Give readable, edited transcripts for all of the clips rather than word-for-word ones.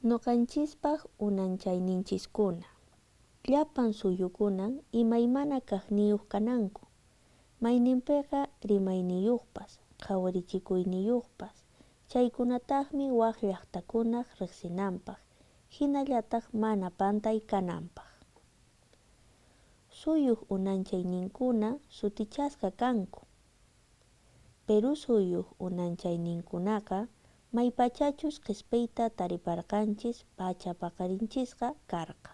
Noqanchispaq unanchayninchiskuna. Llapan suyukunan imaymana kaqniyuq kananku, mayninpiqa rimayniyuqpas, qhawarichikuyniyuqpas, chaykunataqmi waq llaqtakunaq reqsinanpaq, hinallataq mana pantay kananpaq. Suyuq unanchayninkuna sutichasqa kanku. Perú suyuq unanchayninkunaqa maypachachus qespiyta tariparqanchis pacha paqarinchisqa karqa.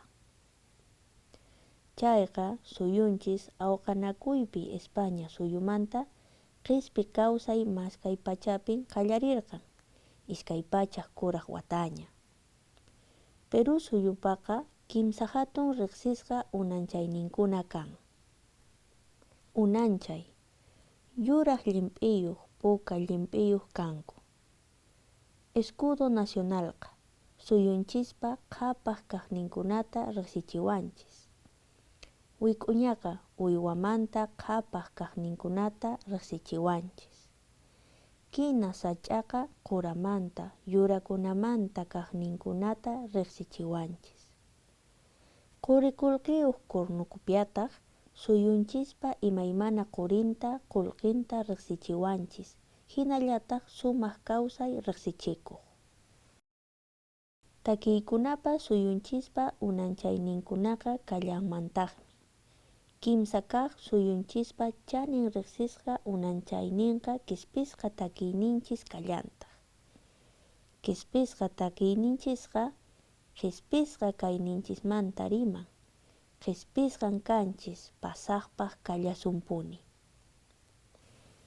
Chayqa suyunchis awqanakuypi España suyumanta qespi kawsay maskay pachapin qallarirqan, 200 kuraq wataña. Perú suyupaqa kimsa hatun reqsisqa unanchayninkuna kan. Unanchay, Yuraq llimp'iyuq, puka llimp'iyuq kanku. Escudo Nacionalqa, suyunchispa qhapaq kaqninkunata reqsichiwanchis. Wik'uñaqa uywamanta qhapaq kaqninkunata reqsichiwanchis. Kina sach'aqa quramanta, yurakunamanta kaqninkunata reqsichiwanchis. Quri qullqiyuq cornucopiataq suyunchispa imaymana qurinta, qullqinta reqsichiwanchis, hinallataq sumaq kawsay reqsichikuq. Takiykunapas suyunchispa unanchayninkunaqa kallanmantaqmi. Kimsa kaq suyunchispa chanin reqsisqa unanchayninqa qispisqa takiyninchis kallantaq. Qispisqa takiyninchisqa qispisqa kayninchismanta riman, qispisqan kanchis, pasaqpaq kallasunpuni.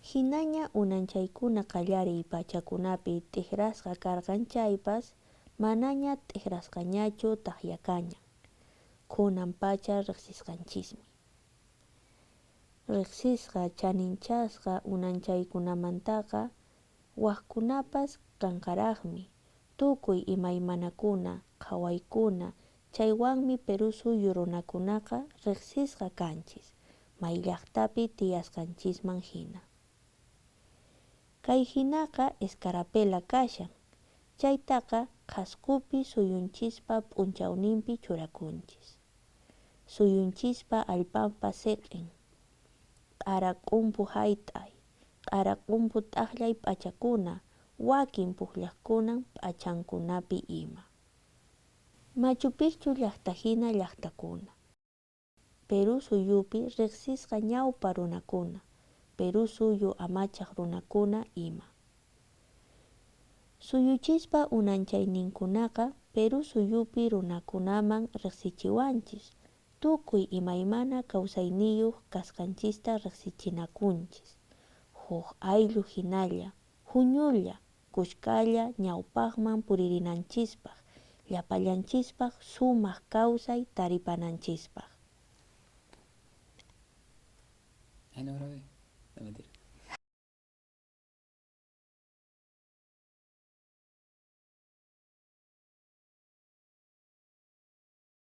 Hinaña unanchaykuna qallariy pachakunapi t'ikrasqa karqan chaypas, manaña t'ikrasqañachu takyakañan, kunan pacha riqsisqanchismi. Riqsisqa chaninchasqa unanchaykunamantaqa wakkunapas kanqaraqmi, tukuy imaymanakuna, qhawaykuna, chaywanmi Perú suyu runakunaqa riqsisqa kanchis, may llaqtapi tiyasqanchisman hina. Kay hinaqa escarapela kashan, chaytaqa qhasqupi suyunchispa p'unchawninpi churakunchis. Suyunchispa allpanpa siq'in, q'ara k'umpu hayt'ay, q'ara k'umpu t'aqllay p'achakuna, wakin pukllaqkunan p'achankunapi ima. Machu Picchu llaqtahina llaqtakuna. Perú suyupi riqsisqa ñawpa runakuna, Perú suyu amachaq runakuna ima. Suyuchispa unanchayninkunaqa Perú suyupi runakunaman riqsichiwanchis, tukuy imaymana kawsayniyuq kasqanchista riqsichinakunchis, huk ayllu hinalla, huñulla, kuskalla ñawpaqman puririnanchispaq, llapallanchispaq sumaq kawsay taripananchispaq. Ay, no grabé. No, mentira.